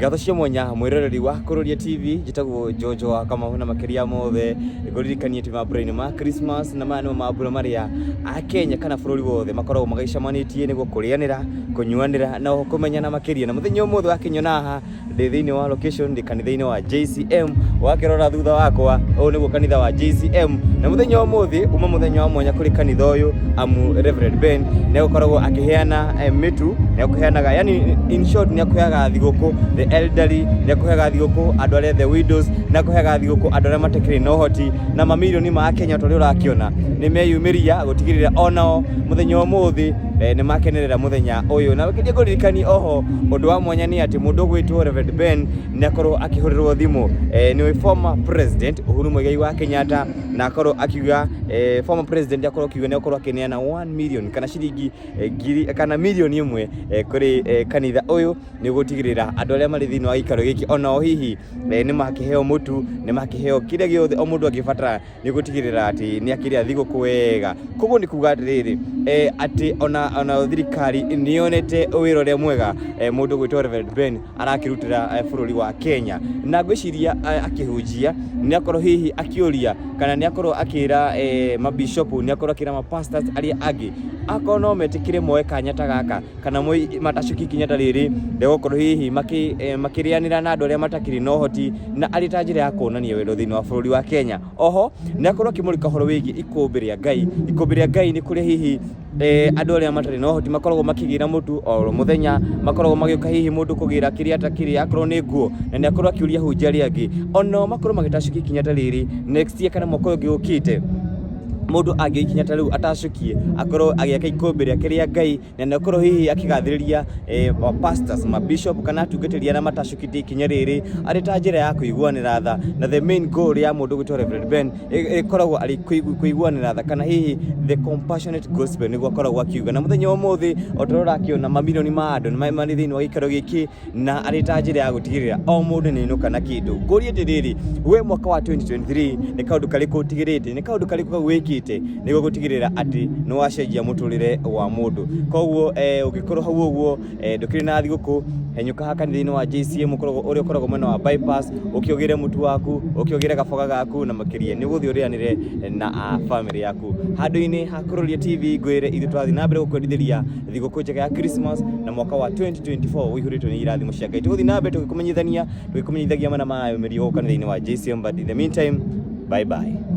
Ngatho cia mwanya mwĩroreri wa Kũrũria TV, njĩtagwo Jojo wa Kamau, na makĩria mothe ngũririkanie atĩ mambura-inĩ ma Christmas, na maya nĩmo mambura marĩa Akenya kana bũrũri wothe makoragwo magĩcemanĩtie nĩguo kũrĩanĩra, kũnyuanĩra na oho kũmenyana makĩria. Na mũthenya ũmũthĩ wakĩnyona haha ndĩ thĩinĩ wa location, ndĩ kanitha-inĩ wa JCM. Wakĩrora thutha wakwa, ũyũ nĩguo kanitha wa JCM, na mũthenya ũmũthĩ uma mũthenya wa mwanya kũrĩ kanitha ũyũ, amu Reverend Ben nĩ agũkoragwo akĩheana mĩtu, nĩ akũheanaga, yani in short nĩ akũheaga thigũkũ the elderly, nĩ akũheaga thigũkũ andũ arĩa the widows, nĩ akũheaga thigũkũ andũ arĩa matakĩrĩ na ũhoti, na mamirioni ma Kenya ta ũrĩa ũrakĩona nĩ meyumĩria gũtigĩrĩra onao mũthenya ũmũthĩ nĩ makenerera mũthenya ũyũ. Na ũkĩria ngũririkani oho ũndũ wa mwanya nĩ atĩ mũndũ ũgwĩtwo Reverend Ben nĩ akorwo akĩhũrĩrwo thimũ nĩ former president Uhuru Muigai wa Kenyatta, na akorwo akiuga former president akorwo akiuga nĩ akorwo akĩneana 1 million kana ciringi ngiri kana mirioni 1 kũrĩ kanitha ũyũ nĩ gũtigĩrĩra andũ arĩa marĩ thĩinĩ wa gĩikaro gĩkĩ onao hihi nĩ makĩheo mũtu, nĩ makĩheo kĩrĩa gĩothe o mũndũ angĩbatara nĩ gũtigĩrĩra atĩ nĩ akĩrĩa thigũkũ wega. Koguo nĩ kuga atĩrĩrĩ, atĩ ona thirikari nĩ yonete wĩra ũrĩa mwega mũndũ gwĩtwo Reverend Ben arakĩrutĩra bũrũri wa Kenya. Na ngwĩciria akĩhunjia nĩ akorwo hihi akĩũria kana nĩ akorwo akĩra mabishopu, nĩ akorwo akĩra mapastors arĩa angĩ akorwo no metĩkĩre moe kanya ta gaka kana matacũkie ikinya ta rĩrĩ rĩa hihi makĩrĩanĩra na andũ arĩa matakĩrĩ na ũhoti, na arĩ ta njĩra ya kuonania wendo thĩinĩ wa bũrũri wa Kenya. Oho nĩ akorwo akĩmũrĩka ũhoro wĩgiĩ ikũmbĩ rĩa Ngai. Ikũmbĩ rĩa Ngai nĩ kũrĩa hihi andũ arĩa matarĩ na ũhoti makoragwo makĩgĩra mũtu oro mũthenya, makoragwo magĩũka hihi mũndũ kũgĩra kĩrĩa atakĩrĩ, akorwo nĩ nguo, na nĩ akorwo akĩũria ahunjia arĩa angĩ onao makorwo magĩtacũkia ikinya ta rĩrĩ next year kana mwaka ũyũ ũngĩ ũkĩte. Mũndũ angĩoya ikinya ta rĩu atacũkie, akorwo agĩaka ikũmbĩ rĩake rĩa Ngai, na nĩ akorwo hihi akĩgathĩrĩria pastors, mabishop kana atungatĩri arĩa matacũkĩtie ikinya rĩrĩ arĩ ta njĩra ya kũiguanĩra tha. Na the main goal ya mũndũ gwĩtwo Reverend Ben ĩkoragwo arĩ kũiguanĩra tha kana hihi the compassionate gospel nĩguo akoragwo akiuga. Na mũthenya wa ũmũthĩ o ta ũrĩa ũrakĩona mamirioni ma andũ nĩ marĩ thĩinĩ wa gĩikaro gĩkĩ, na arĩ ta njĩra ya gũtigĩrĩra o mũndũ nĩ ainũka na kĩndũ. Ngũrie atĩrĩrĩ, we mwaka wa 2023 nĩ kaũndũ karĩkũ ũtigĩrĩte, nĩ kaũndũ karĩkũ kau wĩkĩte nĩguo gũtigĩrĩra atĩ nĩ wacenjia mũtũrĩre wa mũndũ? Koguo ũngĩkorwo hau ũguo ndũkĩrĩ na thigũkũ, henyũka haha kanitha-inĩ wa JCM ũkoragwo ũrĩa ũkoragwo mwena wa bypass, ũkĩũgĩre mũtu waku, ũkĩũgĩre gaboga gaku, na makĩria nĩ ũgũthiĩ ũrĩanĩre na bamĩrĩ yaku. Handũ-inĩ ha Kũrũria TV, ngwĩre ithuĩ tũrathiĩ na mbere gũkwendithĩria thigũkũ njega ya Christmas na mwaka wa 2024 ũihũrĩtwo nĩ irathimo cia Ngai. Tũgũthiĩ na mbere tũgĩkũmenyithania, tũgĩkũmenyithagia mana mayumĩrio gũkũ kanitha-inĩ wa JCM, but in the meantime, bye bye.